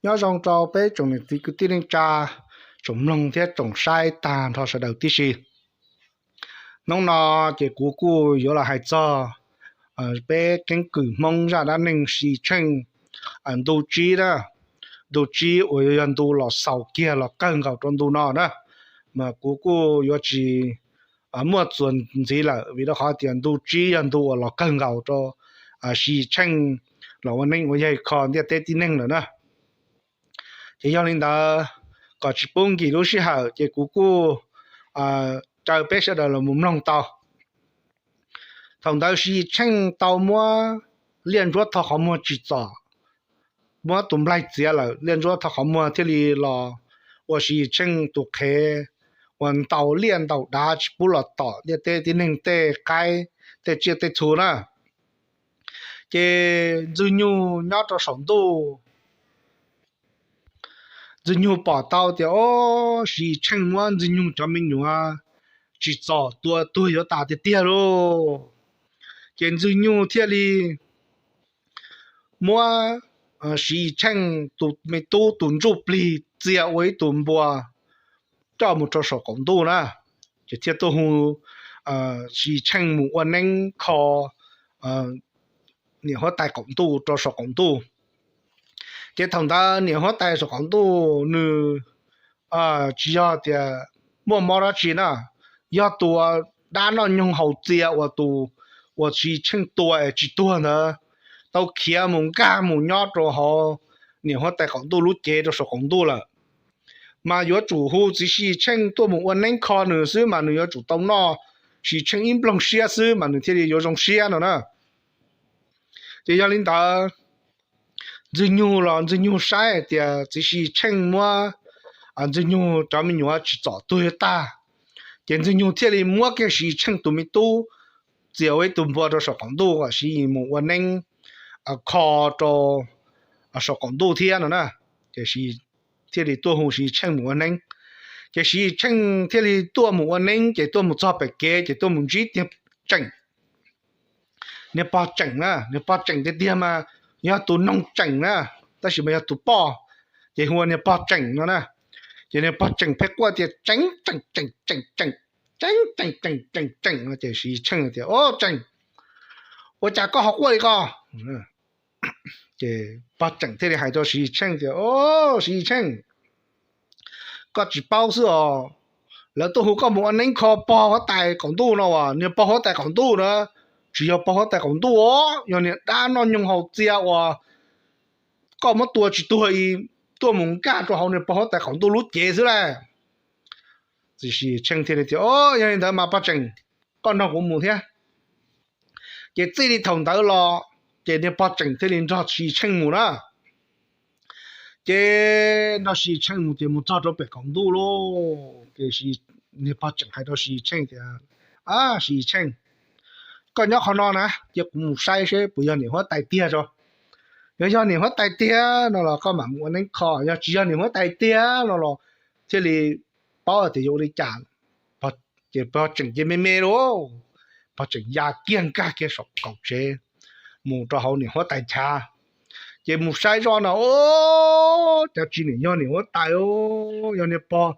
Nyob zoo rau peb tsoom niam txiv kwv tij neej tsa, tsoom mloog thiab tsoom saib tag nrho sawv daws tib si. Hnub no ces kuv kuj yuav los hais txog peb keeb kwm Hmoob zaj dab neeg Siv Tsheej ntu tsib na, ntu tsib uas yog ntu los xaus kiag los kawg nkaus rau ntu no na, mas kuv kuj yuav tsis muaj txuas ntxiv lawm, vim rau qhov tias ntu tsib yog ntu uas los kawg nkaus rau Siv Tsheej los ua neeb ua yaig kho ntiaj teb tib neeg lawm na. Ces yog li ntawd, kom tsis pub nkim lub sij hawm ces kuv kuj caw peb sawv daws los mus mloog tau. Thaum ntawd Siv Tsheej tau muab Liaj Ntsuab Thoj Qhov Muag tsim txom, muab tus nplaig txiav lawm, Liaj Ntsuab Thoj Qhov Muag thiaj li los ua Siv Tsheej tus qhev uas ntaus liaj ntaus dav tsis pub los tom ntiaj teb tib neeg tej qaib, tej tsiaj tej txhu na. Ces Ntxwg Nyug nyob rau saum ntuj, Ntxwg Nyug pom tau tias, o, Siv Tsheej muab Ntxwg Nyug cov me nyuam tsim txom tua tuag yuav tas tiag tiag lauj. Ces Ntxwg Nyug thiaj li muab Siv Tsheej tus me tub tus ntsuj plig txia ua ib tug npua coj mus rau saum qaum ntuj na, ces thiaj tuaj hu Siv Tsheej mus ua neeb kho niam huab tais qaum ntuj rau saum qaum ntuj. Ces thaum ntawd niam huab tais saum qaum ntuj nws tsis yog tias muaj mob dab tsi na, yog tus dab noj nyoog haus txia uas tus uas Siv Tsheej tua es tsis tuag ntawd tau khiav mus nkag mus nyob rau hauv niam huab tais qaum ntuj lub cev rau saum qaum ntuj lawm. Mas yuav tsum hu txiv Siv Tsheej tuaj mus ua neeb kho nws xwb mas nws yuav tsum tau noj Siv Tsheej ib nploog siab xwb mas nws thiaj li yuav zoo siab no na. Ces yog li ntawd, Ntxwg Nyug los Ntxwg Nyug saib hais tias txiv Siv Tsheej muab Ntxwg Nyug cov me nyuam tsim txom tuag yuav tag, ces Ntxwg Nyug thiaj li muab kiag Siv Tsheej tus me tub txia ua ib tug npua rau saum qaum ntuj kom Siv Yis mus ua neeb kho rau saum qaum ntuj thiab no na. Ces thiaj li tuaj hu Siv Tsheej mus ua neeb. Ces Siv Tsheej thiaj li tuaj mus ua neeb, ces tuaj mus txog pem kev ces tuaj mus ntsib niag Tseem. Niag pog Tseem na, niag pog Tseem tiag tiag mas yog tus noog Tseem na, tab sis mas yog tus poj, ces hu ua niag pog Tseem no na. Ces niag pog Tseem pheej quaj tias Tseem, Tseem, Tseem, Tseem, Tseem, Tseem, Tseem, Tseem, Tseem no. Ces Siv Tsheej tias, o Tseem, ua cas koj ho quaj li ko? Ces pog Tseem thiaj li hais rau Siv Tsheej tias, o Siv Tsheej, koj tsis paub xwb os, lawv tuaj hu koj mus ua neeb kho pog huab tais qaum ntuj no as, niag pog huab tais qaum ntuj na, tsis yog pog huab tais qaum ntuj os, yog niag dab noj nyoog haus txia uas koj muab tua tsis tuag es tuaj mus nkag rau hauv niag pog huab tais qaum ntuj lub cev xwb lauj. Txiv Siv Tsheej thiaj li tias, o, yog li ntawd mas pog Tseem, koj nrog kuv mus thiab. Ces txij li thaum ntawd los ces niag pog Tseem thiaj li nrog Siv Tsheej mus na. Ces nrog Siv Tsheej mus ces mus txog rau pem qaum ntuj lauj, ces niag pog Tseem hais rau Siv Tsheej tias, a Siv Tsheej, koj nyob qhov no na, cia kuv mus saib seb puas yog niam huab tais tiag tso. Yog, yog niam huab tais tiag no los koj mam mus ua neeb kho, yog tsis yog niam huab tais tiag no los thiaj li paub tias yuav ua li cas. Ces pog Tseem ces me me lauj, pog Tseem ya kiag nkag kiag saum qaum tsev mus rau hauv niam huab tais chav. Ces mus saib zoj no, o, cas tsis niam yog niam huab tais, yog niag pog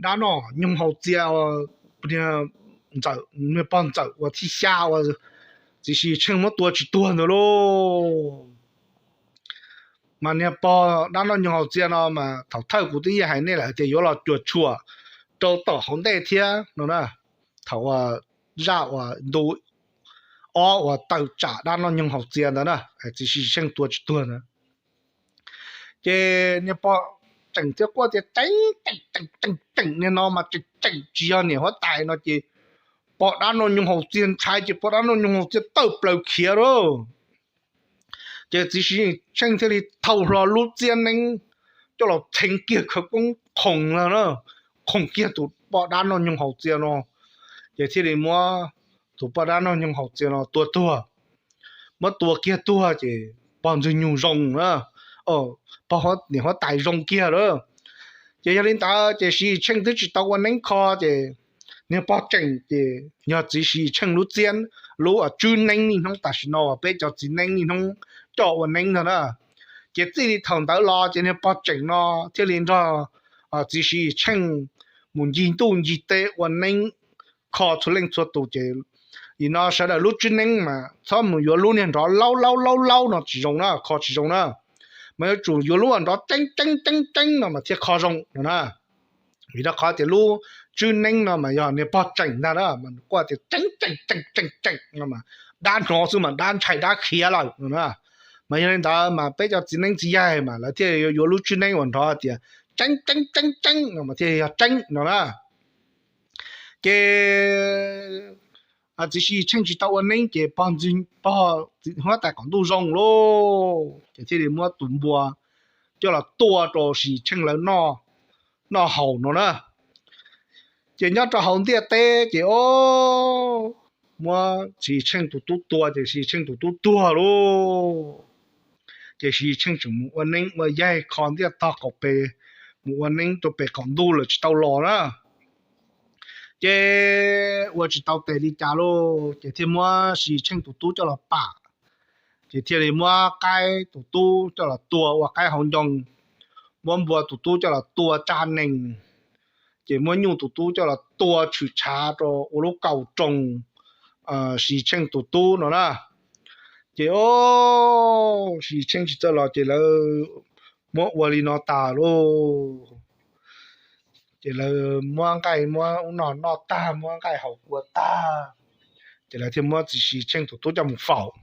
dab noj nyoog haus txia, niag pog ntxawm uas thib xya uas txiv Siv Tsheej muab tua tsis tuag ntawd lauj. Mas niag pog dab noj nyoog haus txia no mas thaum thawj kuv twb yeej hais nej lawm tias yuav los cuam tshuam rau tom hauv ntej thiab no na. Thaum uas zaj uas ntu ob uas tawm tsam dab noj nyoog haus txia ntawd na, txiv Siv Tsheej tua tsis tuag ntawd. Ces niag pog Tseem thiaj quaj tias Tseem, Tseem, Tseem, Tseem, niag no mas Tseem, Tseem tsis yog niam huab tais no ces pog dab noj nyoog haus txia ntshai ces pog dab noj nyoog haus txia tawm plaws khiav lauj. Ces txiv Siv Tsheej thiaj li thau hlo lub txiab neeb coj los txheev kiag khawv koob qhoos na, qhoos kiag tus poj dab noj nyoog haus txia no. Ces thiaj li muab tus poj dab noj nyoog haus txia no tua tuag. Muab tua kiag tuag ces pog Ntxwg Nyug zoo na, pog niam huab tais zoo kiag lawm. Ces yog li ntawd ces Siv Tsheej twb tsis tau ua neeb kho ces niag pog Tseem ces yog txiv Siv Tsheej lub txiab, lub tswb neeb niaj hnub tam sim no peb cov txiv neeb niaj hnub coj ua neeb ntag na. Ces txij li thaum ntawd los ces niag pog tseem no thiaj li nrog txiv Siv Yis Tsheej mus ncig ntuj ncig teb ua neeb kho txhua leej txhua tus. Ces nim no sawv daws lub tswb neeb mas txhob mus yuav lub niag nrov laub laub laub laub no tsis zoo na, kho tsis zoo na, mas yuav tsum yuav lub nrov tseeb tseeb tseeb tseeb no mas thiaj kho zoo no na. Vim rau qhov tias lub tswb neeb no mas yog niag pog tseem ntag na, mas quaj tias tseeb tseeb tseeb tseeb tseeb no mas dab hnov xwb mas dab ntshai dab khiav lawm no na. Mas yog li ntawd mas peb cov txiv neeb txiv yaig mas lawv thiaj yuav lub tswb neeb uas nrov tias tseeb tseeb tseeb tseeb no mas thiaj yog tseeb no na. Ces txiv Siv Yis Tsheej tsis tau ua neeb ces pog huab tais qaum ntuj zoo lauj, ces thiaj li muab tus npua coj los tua rau Siv Yis Tsheej lawv noj haus no na. Ces nyob rau hauv ntiaj teb ces o, muab Siv Yis Tsheej tus tub tua ces Siv Yis Tsheej tus tub tuag lauj. Ces Siv Yis Tsheej tseem mus ua neeb ua yaig kho ntiaj tog qaum pes, mus ua neeb rau pem qaum ntuj lawm tsis tau los na. Ces ua tsis tau tes li cas lauj, ces thiaj muab Siv Yis Tsheej tus tub coj los pam. Ces thiaj li muab qaib tus tub coj los tua ua qaib hauv ncoo, muab npua tus tub coj los tua tsa nees, ces muab nyuj tus tub coj los tua tshwm tshav rau ua lub kaus roos Siv Yis Tsheej tus tub no na. Ces o, Siv Yis Tsheej tsis txawj los ces lawv muab ua li no tas lauj. Ces lawv muab nqaij muab ub no noj tag, muab nqaij haus ua tag, ces lawv thiaj muab txiv Siv Yis Tsheej tus tub coj mus faus.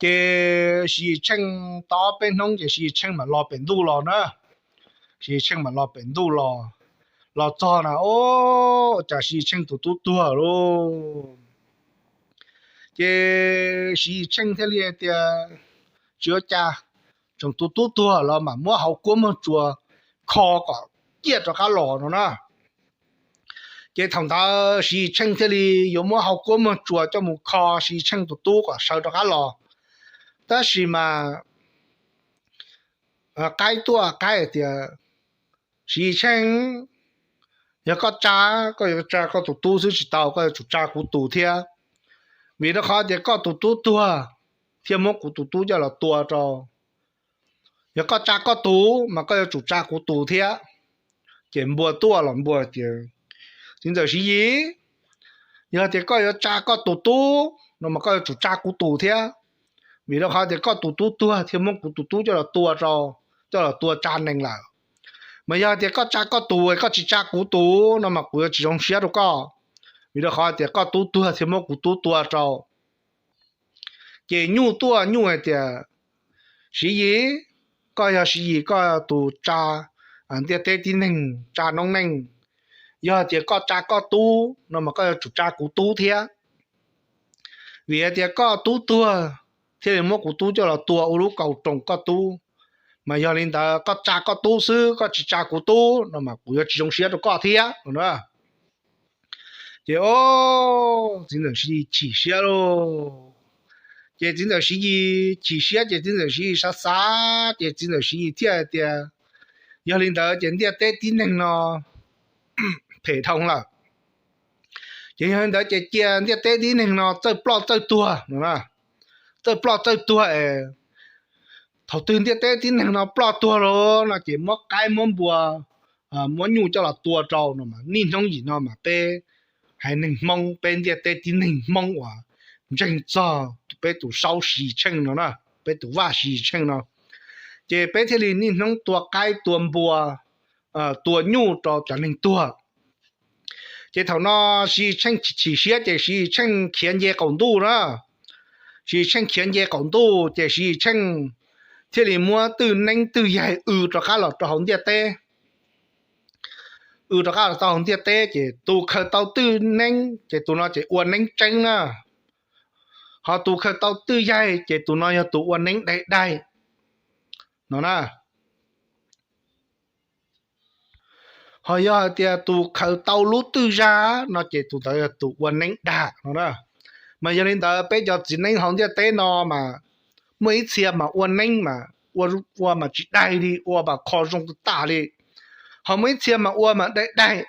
Ces Siv Yis Tsheej tau ob peb hnub ces Siv Yis Tsheej mam los pem ntuj los na. Siv Yis Tsheej mam los pem ntuj los, los txog na o, cas Siv Yis Tsheej tus tub tuag lauj. Ces Siv Yis Tsheej thiaj li hais tias tsis ua cas, tseem tus tub tuag los mam muab hauv kuab muag tsuas kho kom ciaj rov qab los no na. Ces thaum ntawd Siv Yis Tsheej thiaj li yuav muab hauv kuab muag tsuas coj mus kho Siv Yis Tsheej tus tub kom sawv rov qab los. Tab sis mas qaib tuaj qaib hais tias, Siv Yis Tsheej, yog koj tsa, koj yuav tsa koj tus tub xwb tsis tau, koj yuav tsum tsa kuv tus thiab. Vim rau qhov tias koj tus tub tuag thiaj muab kuv tus tub coj los tua rau. Yog koj tsa koj tus mas koj yuav tsum tsa kuv tus thiab. Ces npua tuaj los npua tias, Txiv ntxawm Siv Yis, yog tias koj yuav tsa koj tus tub no mas koj yuav tsum tsa kuv tus thiab. Vim rau qhov tias koj tus tub tuag thiaj muab kuv tus tub coj los tua rau, coj los tua tsa nees lawm. Mas yog tias koj tsa koj tus, koj tsis tsa kuv tus no mas kuv yuav tsis zoo siab rau koj. Vim rau qhov tias koj tub tuag thiaj muab kuv tub tua rau. Ces nyuj tuaj nyuj hais tias, Siv Yis, koj yog Siv Yis, koj yog tus tsa ntiaj teb tib neeg, tsa noob neej. Yog tias koj tsa koj tub no mas koj yuav tsum tsa kuv tub thiab. Vim hais tias koj tub tuag thiaj li muab kuv tub coj los tua ua lub kaus roos koj tub. Mas yog li ntawd koj tsa koj tub xwb, koj tsis tsa kuv tub no mas kuv yuav tsis zoo siab rau koj thiab no. Ces o, txiv ntxawm Siv Yis chim siab lauj. Ces txiv ntxawm Siv Yis chim siab ces txiv ntxawm Siv Yis xav xav ces txiv ntxawm Siv Yis thiaj hais tias, Yog li ntawd ces ntiaj teb tib neeg no phem dhau lawm. Ces yog li ntawd ces cia ntiaj teb tib neeg no txawj ploj txawj tuag no, txawj ploj txawj tuag es thaum twg ntiaj teb tib neeg no ploj tuag lawm no ces muab qaib muab npua, muab nyuj coj los tua rau no mas niaj hnub yim no mas peb haiv neeg Hmoob, peb ntiaj teb tib neeg Hmoob uas ntseeg txog peb tus saub Siv Tsheej no na, peb tus vaj Siv Tsheej no, ces peb thiaj li niaj hnub tua qaib tua npua, tua nyuj rau cov neeg tuag. Ces thaum no Siv Tsheej chim siab ces Siv Tsheej khiav nce qaum ntuj na. Siv Tsheej khiav nce qaum ntuj ces Siv Tsheej thiaj li muab twj neeb twj yaig w rov qab los rau hauv ntiaj teb. W rov qab los tau hauv ntiaj teb ces tus khaws tau twj neeb ces tus no ces ua neeb tseeb na. Ho tus khaws tau twj yaig ces tus no yog tus ua neeb daig daig no na. Ho yog hais tias tus khaws tau lub twj zag no ces tus ntawd yog tus ua neeb dag no na. Mas yog li ntawd peb cov txiv neeb hauv ntiaj teb no mas muaj ib txhia mas ua neeb mas ua mas tsis daig li, ua mas kho zoo tas tas li. Ho muaj ib txhia mas ua mas daig daig.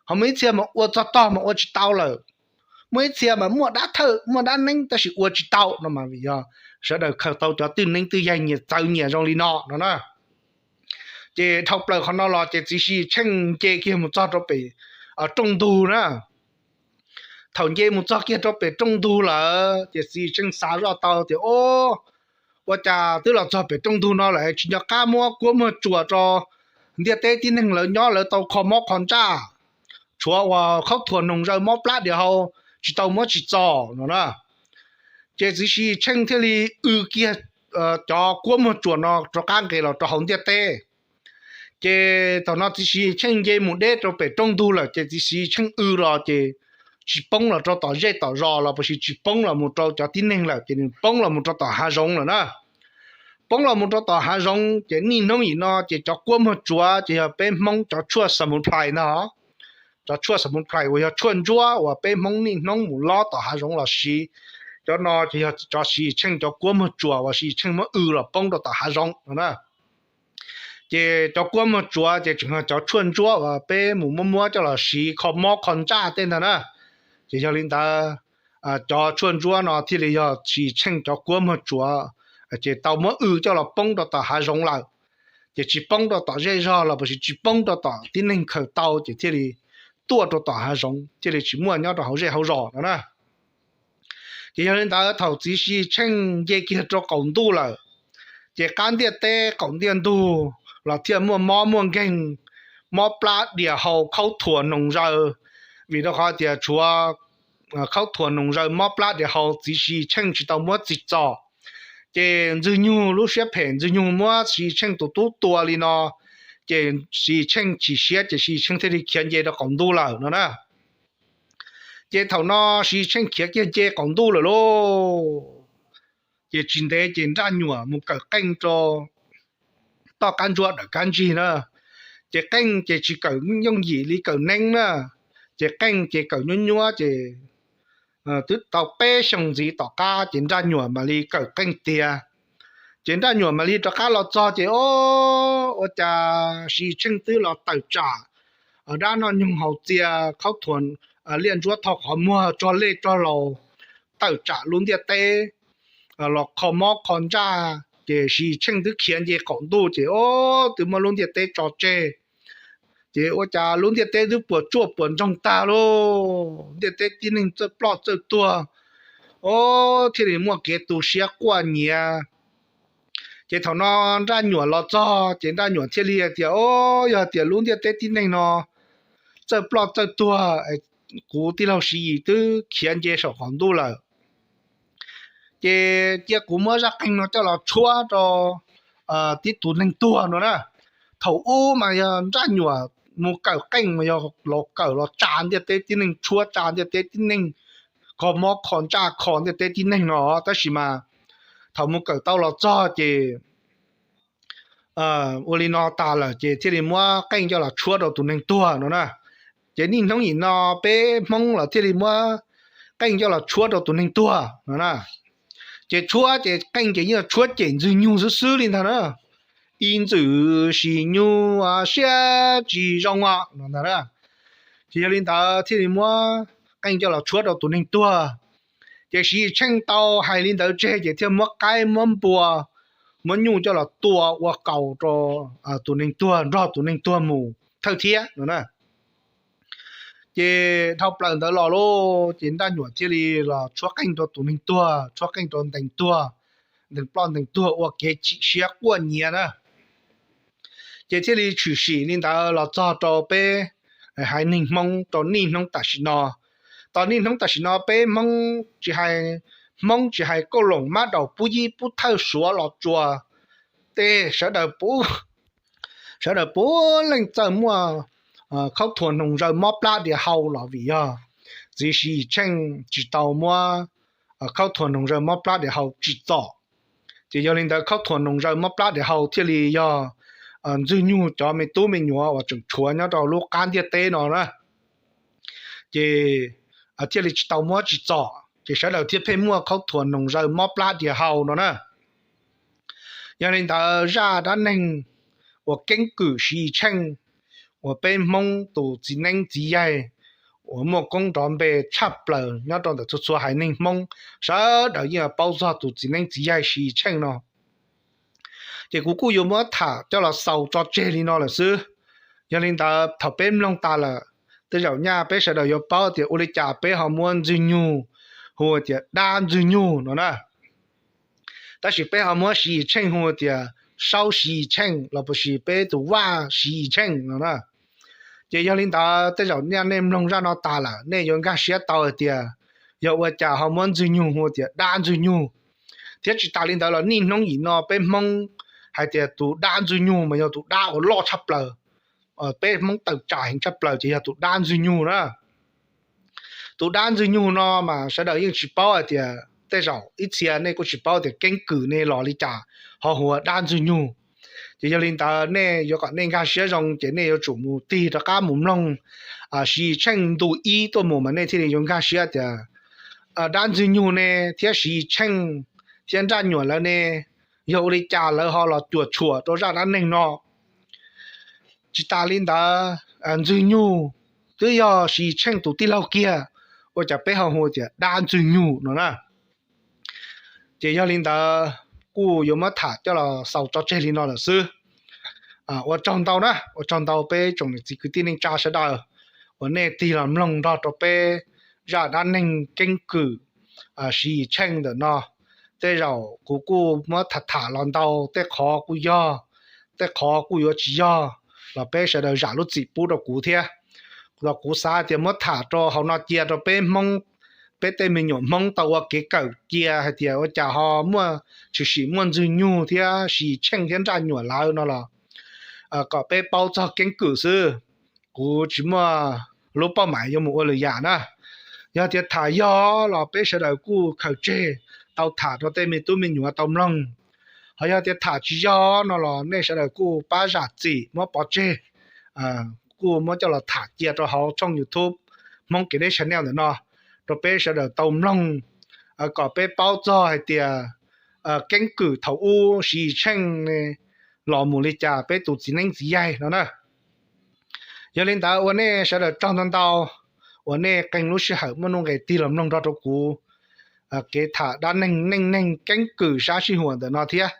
Ho muaj ib txhia mas ua txog tog mas ua tsis tau lawm. Muaj ib txhia mas muaj dab thawj muaj dab neeb tab sis ua tsis tau no mas vim yog sawv daws khaws tau cov twj neeb twj yaig nyias txawv nyias zoo li no no na. Ces dhau plaws qhov no los ces txiv Siv Tsheej nce kiag mus txog rau pem rooj ntug na. Thaum nce mus txog kiag rau pem rooj ntug lawm ces txiv Siv Tsheej xav zoj tau tias, o, ua cas twb los txog pem rooj ntug no lawm tsis nco qab muab kuab muag tsuas rau ntiaj teb tib neeg lawv nyob lawv tau kho mob kho ntsaj, tshuav uas khaub thuas noog zaws mob plab dias hau tsis tau muab tsim txom no na. Ces txiv Siv Tsheej thiaj li w kiag cov kuab muag tsuas no rov qab nqes los rau hauv ntiaj teb. Ces thaum no txiv Siv Tsheej nce mus deb rau pem rooj ntug lawm ces txiv Siv Tsheej w los ces tsis poob los rau tom zej tom zos los puas sis tsis poob los mus rau cov tib neeg lawm ces nws poob los mus rau tom hav zoov lawm na. Poob los mus rau tom hav zoov ces niaj hnub nim no ces cov kuab muag tsuas ces yog peb Hmoob cov tshuaj xamus plhais ntag. Cov tshuaj xamus plhais uas yog tshuaj ntsuab uas peb Hmoob niaj hnub mus lob tom hav zoov los siv, cov no ces yog cov Siv Tsheej cov kuab muag tsuas uas Siv Tsheej muab w los poob rau tom hav zoov no na. Ces cov kuab muag tsuas ces tseem yog cov tshuaj ntsuab uas peb mus muab muab coj los siv kho mob kho ntsaj tej ntag na. Ces yog li ntawd, cov tshuaj ntsuab no thiaj li yog Siv Tsheej cov kuab muag tsuas, ces tau muab w coj los poob rau tom hav zoov lawm. Ces tsis poob rau tom zej zog los puas sis tsis poob rau tom tib neeg khaws tau ces thiaj li tuaj rau tom hav zoov thiaj li tsis muaj nyob rau hauv zej hauv zos no na. Ces yog li ntawd thaum txiv Siv Tsheej nce kiag rau qaum ntuj lawm, ces qab ntiaj teb qaum ntiaj ntug los thiaj muaj mob muaj nkeeg, mob plab dias hau khaub thuas noog zaws, vim rau qhov tias tshuav khaub thuas noog zaws mob plab dias hau txiv Siv Tsheej tsis tau muab tsim txom. Ces Ntxwg Nyug lub siab phem, Ntxwg Nyug muab Siv Tsheej tus tub tua li no, ces Siv Tsheej chim siab ces Siv Tsheej thiaj li khiav nce rau qaum ntuj lawm no na. Ces thaum no Siv Tsheej khiav kiag nce qaum ntuj lawm lauj, ces tsis ntev ces nraj nyuam mus kawm qeej rau toj qab ntsuab dawm kab ntsig na. Ces qeej ces tsis kawm yooj yim li kawm neeb na, ces qeej ces kawm nyuab nyuab ces twb tau peb xyoos ntxiv tom qab ces nraj nyuam mam li kawm qeej tiav. Ces nraj nyuam mam li rov qab los txog ces, o, ua cas Siv Tsheej twb los tawm tsam dab noj nyoog haus txias, khaub thuas liaj ntsuab tho qhov muag, rog lej rog laus, tawm tsam lub ntiaj teb los kho mob kho ntsaj, ces Siv Tsheej twb khiav nce qaum ntuj ces, o, twb muab lub ntiaj teb tso tseg. Ces ua cas lub ntiaj teb twb puas tsuaj puas ntsoog tag lauj, ntiaj teb tib neeg txawj ploj txawj tuag, o, thiaj li muaj kev tu siab quaj nyiav. Ces thaum no nraj nyuam los txog ces nraj nyuam thiaj li hais tias, o, yog tias lub ntiaj teb tib neeg no txawj ploj txawj tuag, kuv tij laug Siv Yis twb khiav nce saum qaum ntuj lawm, ces cia kuv muab zaj qeej no coj los tshuab rau tib tus neeg tuag no na. Thaum ub mas yog nraj nyuam mus kawm qeej mas yog los kawm los tsa ntiaj teb tib neeg, tshuab tsa ntiaj teb tib neeg, kho mob kho ntsaj kho ntiaj teb tib neeg no, tab sis mas thaum mus kawm tau los txog ces ua li no tas lawm ces thiaj li muab qeej coj los tshuab rau tus neeg tuag no na. Ces niaj hnub nim no peb Hmoob los thiaj li muab qeej coj los tshuab rau tus neeg tuag no na. Ces tshuab ces qeej ces yeej tshuab cem Ntxwg Nyug xwb xwb li ntag na. Ib ntxwm Siv Nyug siab tsis zoo os no ntag na. Ces yog li ntawd thiaj li muab qeej coj los tshuab rau tus neeg tuag. Ces Siv Tsheej tau hais li ntawd tseg ces thiaj muab qaib muab npua, muab nyuj coj los tua ua kaus rau tus neeg tuag nrog tus neeg tuag mus thawj thiab no na. Ces dhau plaws ntawd los lauj, ces nraj nyuam thiaj li los tshuab qeej rau tus neeg tuag, tshuab qeej rau ntees tuag, ntees ploj ntees tuag ua kev chim siab quaj nyiav na. Ces thiaj li tshwm sim li ntawd los txog rau peb haiv neeg Hmoob rau niaj hnub tam sim no. Tau niaj hnub tam sim no peb Hmoob tsis hais, Hmoob tsis hais Kauj Loos, Mab Daus, Pub Yib, Pub Thawj, Suav, Los Tsuas, tej sawv daws puav, sawv daws puav leej txawj muaj khaub thuas noog zaws mob plab dias hau los vim yog txiv Siv Tsheej tsis tau muab khaub thuas noog zaws mob plab dias hau tsim txom. Ces yog li ntawd khaub thuas noog zaws mob plab dias hau thiaj li yog Ntxwg Nyug cov me tub me nyuam uas tseem tshuav nyob rau lub qab ntiaj teb no na, ces thiaj li tsis tau muab tsim txom ces sawv daws thiaj pheej muaj khaub thuas noog zaws mob plab dias hau no na. Yog li ntawd zaj dab neeg uas keeb kwm Siv Tsheej uas peb Hmoob tus txiv neeb txiv yaig uas muaj koob nrov npe tshaj plaws nyob rau ntawm txhua txhua haiv neeg Hmoob, sawv daws yeej paub txog tus txiv neeb txiv yaig Siv Yis Tsheej no. Ces kuv kuj yuav muab tham coj los xaus tso tseg li no lawm xwb. Yog li ntawd thaum peb mloog tas lawm, tej zaum nyaj peb sawv daws yuav paub tias ua li cas peb ho muab Ntxwg Nyug hu tias dab Ntxwg Nyug no na. Tab sis peb ho muab Siv Yis Tsheej hu tias Saub Siv Yis Tsheej los puas sis peb tus vaj Siv Yis Tsheej no na. Ces yog li ntawd tej zaum nyaj nej mloog zaj no tas lawm nej yuav nkag siab tau hais tias yog ua cas ho muab Ntxwg Nyug hu tias dab Ntxwg Nyug. Thiab tsis tas li ntawd los niaj hnub nim no peb Hmoob hais tias tus dab Ntxwg Nyug mas yog tus dab uas loj tshaj plaws, peb Hmoob tawm tsam heev tshaj plaws ces yog tus dab Ntxwg Nyug na. Tus dab Ntxwg Nyug no mas sawv daws yeej tsis paub hais tias tej zaum ib txhia nej kuj tsis paub tias keeb kwm ne los li cas ho hu ua dab Ntxwg Nyug. Ces yog li ntawd nej yuav kom nej nkag siab zoo ces nej yuav tsum mus tig rov qab mus mloog Siv Yis Tsheej ntu ib tuaj mus mas nej thiaj li yuav nkag siab tias dab Ntxwg Nyug ne thiab Siv Yis Tsheej thiab Nraj Nyuam lawv ne yog ua li cas lawv ho los cuam tshuam rau zaj dab neeg no. Tsis tas li ntawd, Ntxwg Nyug twb yog Siv Yis Tsheej tus tij laug kiag, ua cas peb ho hu tias dab Ntxwg Nyug no na. Ces yog li ntawd kuj yuav muab tham coj los xaus tso tseg li no lawm xwb. Ua tsaug ntau na, ua tsaug ntau peb tsoom niam txiv kwv tij neej tsa sawv daws uas nej tig los mloog nrog rau peb zaj dab neeg keeb kwm Siv Yis Tsheej ntawm no. Tej zaum kuv kuj muab tham tham los ntau, tej qhov kuj yog, tej qhov kuj yuav tsis yog, los peb sawv daws zam lub txim pub rau kuv thiab. Los kuv xav tias muab tham rau hauv no cia rau peb Hmoob, peb tej me nyuam Hmoob tau ua kev kawm cia hais tias ua cas ho muaj, tshwm sim muaj Ntxwg Nyug thiab Siv Yis Tsheej thiab Nraj Nyuam lawv no los kom peb paub txog keeb kwm xwb. Kuv tsis muaj lub pauj maim yuav mus ua lwm yam na. Yog tias tham yog los peb sawv daws kuj khaws tseg tau tham rau tej me tub me nyuam tau mloog. Ho yog tias tham tsis yog no los nej sawv daws kuj pab zam txim muab pov tseg, kuj muab coj los tham cia rau hauv tshooj YouTube Hmoob Kev Deb Channel ntawm no rau peb sawv daws tau mloog, kom peb paub txog hais tias keeb kwm thaum ub Siv Yis Tsheej los mus li cas peb tus txiv neeb txiv yaig no na. Yog li ntawd ua nej sawv daws tsaug ntau ntau uas nej qee lub sij hawm muaj nuj nqes tig los mloog nrog rau kuv kev tham dab neeg neej neeg keeb kwm sab sij huam ntawm no thiab.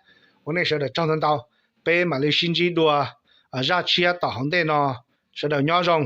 Ua nej sawv daws tsaug ntau ntau, peb mam li sib ntsib dua zaj tshiab tom hauv ntej no. Sawv daws nyob zoo.